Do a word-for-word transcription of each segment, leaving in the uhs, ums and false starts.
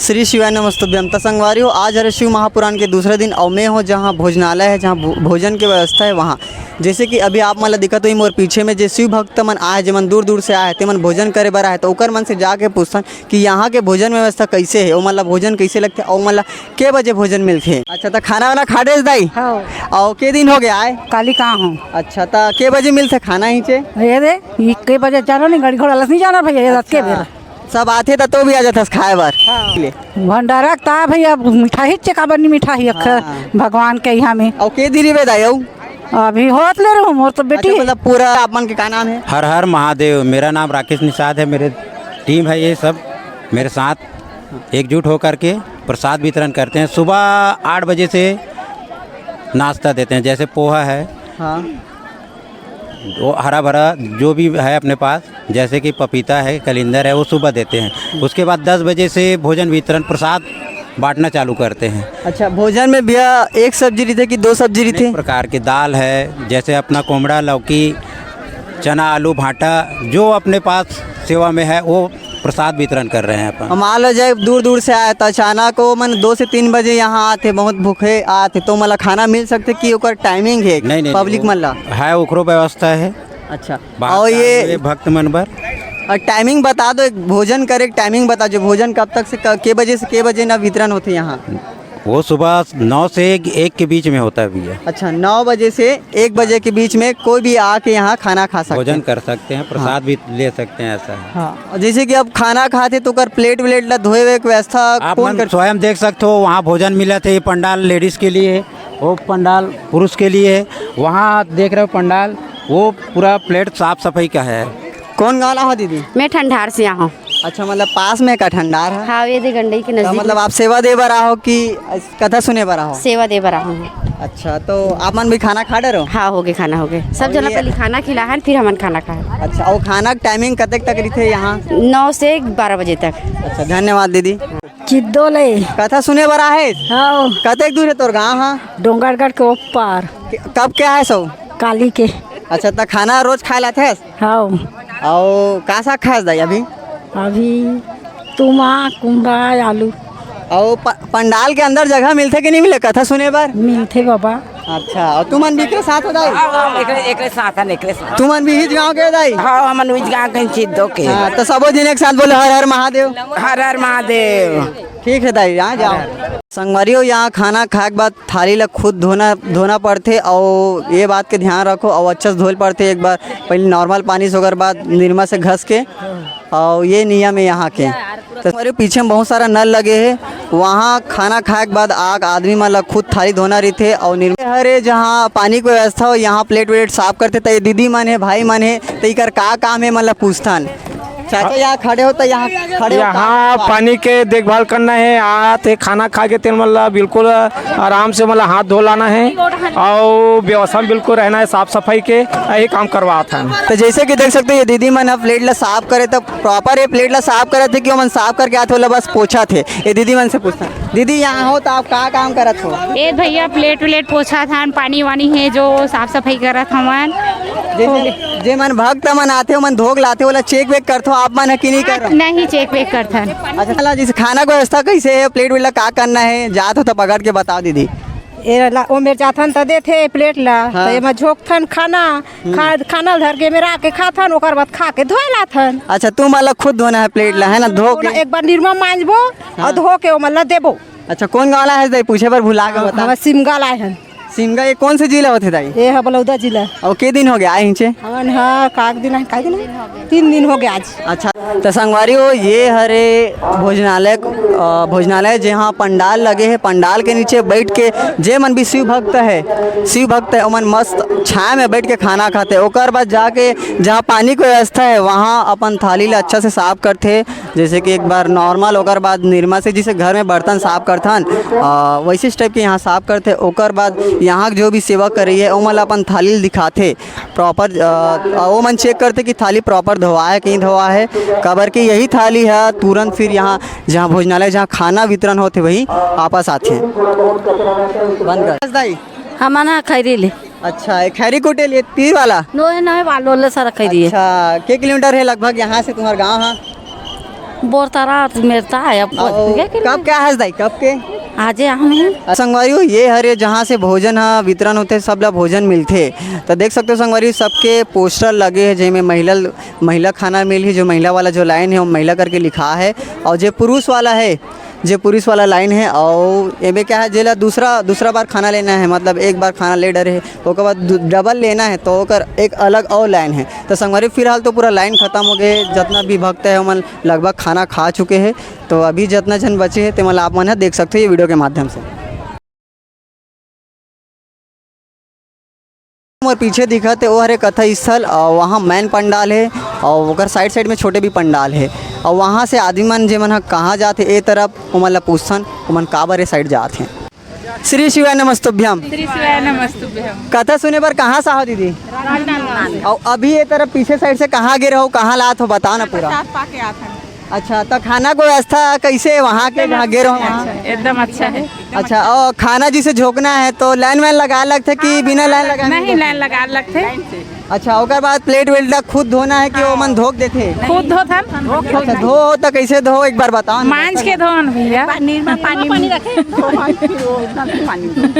श्री शिवाय नमस्तुभ्यम। त संगवारी हो, आज हरे शिव महापुराण के दूसरा दिन, अउ मैं हो जहाँ भोजनालय है, जहाँ भो-, भोजन के व्यवस्था है वहाँ। जैसे कि अभी आप मन ला दिखत होही मोर पीछे में जे शिव भक्त मन आए, जे मन दूर दूर से आए, ते मन भोजन करे बर आए, तो ओकर मन से जाके पूछथन कि यहाँ के भोजन व्यवस्था कैसे है, ओमन ला भोजन कैसे लगथे, अउ ओमन ला के बजे भोजन मिलथे। अच्छा, त खाना वाना खा डरेस दाई? हाँ। अउ के दिन हो गया आए? काली कहाँ हूँ? अच्छा, त के बजे मिलथे खाना हिचे? ये दे, ये के बजे जाना नहीं, गाड़ी घोड़ा लस नहीं जाना भैया, ये रात के अच्छा। बेरा। सब आथे त तो भी आ जाथस खाए बर। हाँ। ले। भंडारा का भैया मिठाई चे काबर नहीं मिठाई अख हाँ। भगवान के यहाँ में। अउ के दिन रिबे दाई अउ? अभी होत ले रहूँ, मोर तो बेटी अच्छा, है। मतलब पूरा आप मन के का नाम है? हर हर महादेव। मेरा नाम राकेश निषाद है। मेरे टीम है ये सब, मेरे साथ एकजुट होकर के प्रसाद वितरण करते हैं। सुबह आठ बजे से नाश्ता देते हैं, जैसे पोहा है, हाँ। वो हरा भरा जो भी है अपने पास, जैसे कि पपीता है, कलिंदर है, वो सुबह देते हैं। उसके बाद दस बजे से भोजन वितरण, प्रसाद बांटना चालू करते हैं। अच्छा, भोजन में भैया एक सब्जी रहिथे कि दो सब्जी रहिथे? अनेक प्रकार की दाल है, जैसे अपना कोमड़ा, लौकी, चना, आलू, भांटा, जो अपने पास सेवा में है, वो प्रसाद वितरण कर रहे हैं अपन। हम मान लो, जब दूर दूर से आए तो अचानक वो मन दो से तीन बजे यहाँ आते, बहुत भूखे आते, तो मतलब खाना मिल सकथे कि ओकर टाइमिंग है नहीं, नहीं, पब्लिक वो मन ला? है, ओकरो व्यवस्था है। अच्छा, बाहर और से ये आए हुए भक्त मन बर। और टाइमिंग बता दो, एक भोजन करे, टाइमिंग बता, जो भोजन कब तक से क-, के बजे से के बजे ना वितरण होथे यहाँ? वो सुबह नौ से एक, एक के बीच में होता है भैया। अच्छा, नौ बजे से एक बजे के बीच में कोई भी आके यहाँ खाना खा सकते भोजन हैं। कर सकते हैं, प्रसाद हाँ। भी ले सकते हैं, ऐसा है। हाँ, और जैसे कि अब खाना खाथे तो ओकर प्लेट व्लेट ला धोए हुए की व्यवस्था आप कौन मन कर? स्वयं देख सकते हो, वहाँ भोजन मिलथे, ये पंडाल लेडीज के लिए, वो पंडाल पुरुष के लिए है। वहाँ देख रहे हो पंडाल, वो पूरा प्लेट साफ सफाई का है। कौन गाँव ला हो दीदी? मैं ठंडार से आए हूँ। अच्छा, मतलब पास में का ठंडार है? हाँ, ये दे गंडई के तो नजदीक मतलब में। आप सेवा दे बर आए हो कि कथा सुने बर आए हो? सेवा दे बर आए हूँ। अच्छा, तो आप मन भी खाना खा डरे हो? हाँ, हो गए, खाना हो गए। सब और जना ये पहले खाना खिला है, फिर हमन खाना खाए। अच्छा, और खाना टाइमिंग कतेक तक रहिथे यहाँ? नौ से बारह बजे तक। अच्छा, धन्यवाद दीदी। चिद्दो ले। कथा सुने बर आए? हाँ। कतेक दूर है तोर गाँव? हाँ, डोंगरगढ़ के ऊपर। के-, कब के आए सो? काली के। अच्छा, त खाना रोज खाए लाथस? हाँ। अउ का साग खास दाई अभी? अभी तुमा, कुंदा, आलू। अउ प-, पंडाल के अंदर जगह मिलथे कि नहीं मिले कथा सुने बर? मिलथे बाबा। अच्छा, अउ तुमन भी एकरे साथ हो दाई? हाँ, हाँ, एकरे, एकरे साथ हन, एकरे साथ। तुमन भी इही गाँव के हो दाई? हाँ, हमन उही गाँव के चिद्दो के। हाँ, तो सबो जन एक साथ बोलो, हर हर महादेव। हर हर महादेव। ठीक है दाई, यहाँ जाओ। संगवारी हो, यहाँ खाना खाए के बाद थाली ला खुद धोना, धोना पड़थे, अउ ये बात के ध्यान रखो, अउ अच्छा से धोए ल पड़थे। एक बार पहले नॉर्मल पानी से, ओकर बाद निरमा से घस के, अउ ये नियम है यहाँ के। तो हमारे पीछे में बहुत सारा नल लगे है, वहाँ खाना खाए के बाद आग आदमी मन ला खुद थाली धोना रहिथे, अउ निरमा हरे जहाँ पानी के व्यवस्था हो, यहाँ प्लेट व्लेट साफ करथे। तो ये दीदी मन है, भाई मन है, तो इकर का काम है, मन ला पूछथन। चाचा, यहाँ खड़े हो तो यहाँ खड़े हो, यहाँ का-, पानी के देखभाल करना है। आत हे खाना खा के तेन मन ला बिल्कुल आराम से मतलब हाथ धो लाना है और व्यवस्था में बिल्कुल रहना है, साफ सफाई के यही काम करवात हन। तो जैसे कि देख सकते हो, ये दीदी मन ह प्लेट ला साफ करे, तो प्रॉपर ये प्लेट ला साफ करत हे कि ओमन साफ करके आत हे, ओला बस पोछत हे? ये दीदी मन से पूछथन। दीदी, यहाँ हो तो आप का काम करत हो? ए भैया, प्लेट व्लेट पोछत हन, पानी वानी है जो साफ सफाई करत हवन। जैसे जे मन भक्त मन आथे, ओमन धो के लाथे, ओला चेक वेक करथो आप मन ह कि नहीं करो? नहीं, चेक वेक करथन। अच्छा, चला, जैसे खाना के व्यवस्था कैसे है, प्लेट व्लेट ला का करना है, जात हो तो पकड़ के बताओ दीदी। ए ला, ओ मेर जाथन त देथे प्लेट ला, हाँ। त एमा झोंकथन खाना, हम्म। खा-, खाना ल धर के मेरा के खाथन, ओकर बाद खा के धोए लाथन। अच्छा, तुम वाला खुद धोना है प्लेट ला, है ना, धो के? एक बार निरमा मांजबो हाँ। और धो के ओमन ला देबो। अच्छा, कौन गाँव ला है दाई? पूछे बर भुला के बता। हमर सिमगा ला हन। सिमगा, ये कौन से जिला होथे दाई? ये ह बलौदा जिला। और के दिन हो गया आए हिंचे? हमन ह काक दिन आए, काक दिन आए? तीन दिन हो गया आज। अच्छा, तो संगवारी हो, ये हरे भोजनालय, अ, भोजनालय जहाँ पंडाल लगे है, पंडाल के नीचे बैठ के जे मन भी शिव भक्त है, शिव भक्त है, ओमन मस्त छाया में बैठ के खाना खाथे। ओकर बाद जाके जहाँ पानी के व्यवस्था है, वहाँ अपन थाली ला अच्छा से साफ करथे। जैसे कि एक बार नॉर्मल, ओकर बाद निरमा से जिसे घर में बर्तन साफ करथन, अ, वैसे टाइप के यहाँ साफ करथे। ओकर बाद यहाँ के जो भी सेवा करे है, ओमन ला अपन थाली ल दिखाथे प्रॉपर, अ, ओमन चेक करथे कि थाली प्रॉपर धोवा है कि नहीं धोवा है, काबर कि यही थाली है तुरंत फिर यहाँ जहाँ भोजनालय, जहाँ खाना वितरण होथे, वहीं वापस आथे। बंद कर। दाई, हमन ह खैरी ले। अच्छा, ये खैरी कुटेल, ये तीर वाला? नो है, नो है, वालो ले सारा खैरी है। अच्छा, के किलोमीटर है लगभग यहाँ से तुम्हारा गाँव? हाँ, बोरतरा मेरता है अब। और कब के हस दाई, कब के? आजे हम हैं। संगवारी हो, ये हरे जहाँ से भोजन ह वितरण होथे, सब ला भोजन मिलथे। तो देख सकते हो संगवारी, सबके पोस्टर लगे हे, जेमे महिला, महिला खाना मिलही, जो महिला वाला जो लाइन है, वो महिला करके लिखा है, और जो पुरुष वाला है, जो पुरुष वाला लाइन है, और एमे क्या है, जेला दूसरा, दूसरा बार खाना लेना है, मतलब एक बार खाना ले डरे है, ओकर बाद दु-, डबल लेना है, तो ओकर एक अलग और लाइन है। तो संगवारी, फिलहाल तो पूरा लाइन खत्म हो गए, जितना भी भक्त है, ओमन लगभग खाना खा चुके हैं। तो अभी जितना जन बचे हैं, तेमन ला आप मन ह देख सकते हो ये वीडियो के माध्यम से। मोर पीछे दिखत हे, वो हरे कथा स्थल, और वहाँ मेन पंडाल है, और ओकर साइड साइड में छोटे भी पंडाल है। और वहाँ से आदमी मन, जे मन ह कहाँ जात हे, ए तरफ, ओमन ला पूछथन, ओमन काबर ए साइड जात हे। श्री शिवाय नमस्तुभ्यम। श्री शिवाय नमस्तुभ्यम। कथा सुने बर कहाँ से आहो दीदी? राजनांदगांव से। और अभी ये तरफ पीछे साइड से कहाँ गे रहो, कहाँ लात हो, बताओ ना पूरा। प्रसाद पाके आत हन। अच्छा, तो खाना के व्यवस्था कैसे है वहाँ के, जहाँ गे रहो वहाँ? एकदम अच्छा है। अच्छा, और खाना जिसे झोंकना है तो लाइन वाइन लगा लगथे कि बिना लाइन लगा? नहीं, लाइन लगा लगथे। अच्छा, ओकर बाद प्लेट वेट ला खुद धोना है कि वो मन धोक देथे? खुद धोथन। अच्छा, धो हो तो कैसे धो, एक बार बताओ ना। मांज के धोन भैया। निरमा पानी में।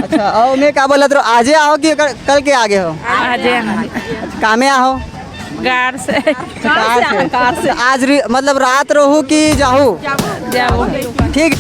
अच्छा, और मैं का बोलत रहो, आजे आहो कि कल, कल के आगे हो? आजे आना। कामे आहो? कार से। कार से। कार से। आज रि-, मतलब रात रहू कि जाहू? जाहू। ठीक।